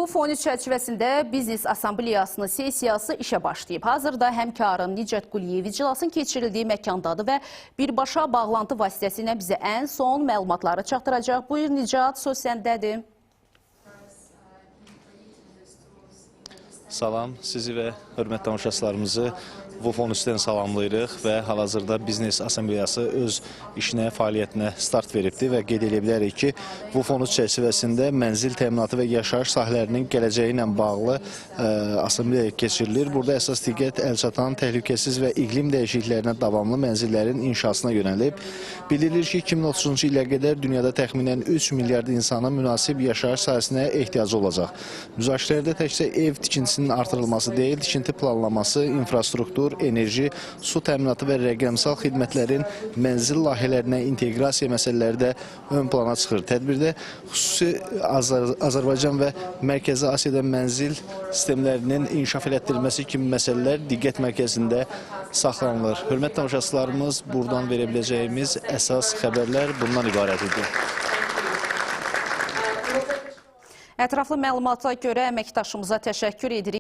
VUF 13 çərçivəsində Biznes Assambleyasının sessiyası işə başlayıb. Hazırda həmkarım Nicat Quliyev iclasın keçirildiyi məkandadır və birbaşa bağlantı vasitəsilə bizə ən son məlumatları çatdıracaq. Buyur Nicat, söz səndədir. Salam, sizi və hörmətli tamaşaçılarımızı VUF 13-dən salamlayırıq və hal-hazırda Biznes Assambleyası öz işinə, fəaliyyətinə start veribdir və qeyd edə bilərik ki, VUF 13 çərçivəsində mənzil təminatı və yaşayış sahələrinin gələcəyi ilə bağlı assambleya keçirilir. Burada əsas diqqət əlçatan, təhlükəsiz və iqlim dəyişikliklərinə davamlı mənzillərin inşasına yönəlib. Bildirilir ki, 2030-cu ilə qədər dünyada təxminən 3 milyard insanın münasib yaşayış sahəsinə ehtiyacı olacaq. Müzakirələrdə təkcə ev tikintisinin artırılması deyil, tikinti planlaması, infrastruktur, enerji, su təminatı və rəqəmsal xidmətlərin mənzil layihələrinə inteqrasiya məsələləri də ön plana çıxır. Tədbirdə xüsusi Azərbaycan və Mərkəzi Asiyada mənzil sistemlərinin inkişaf elətdirilməsi kimi məsələlər diqqət mərkəzində saxlanılır. Hörmətli tamaşaçılarımız, buradan verə biləcəyimiz əsas xəbərlər bundan ibarət idi. Ətraflı məlumata görə əməkdaşımıza təşəkkür edirik.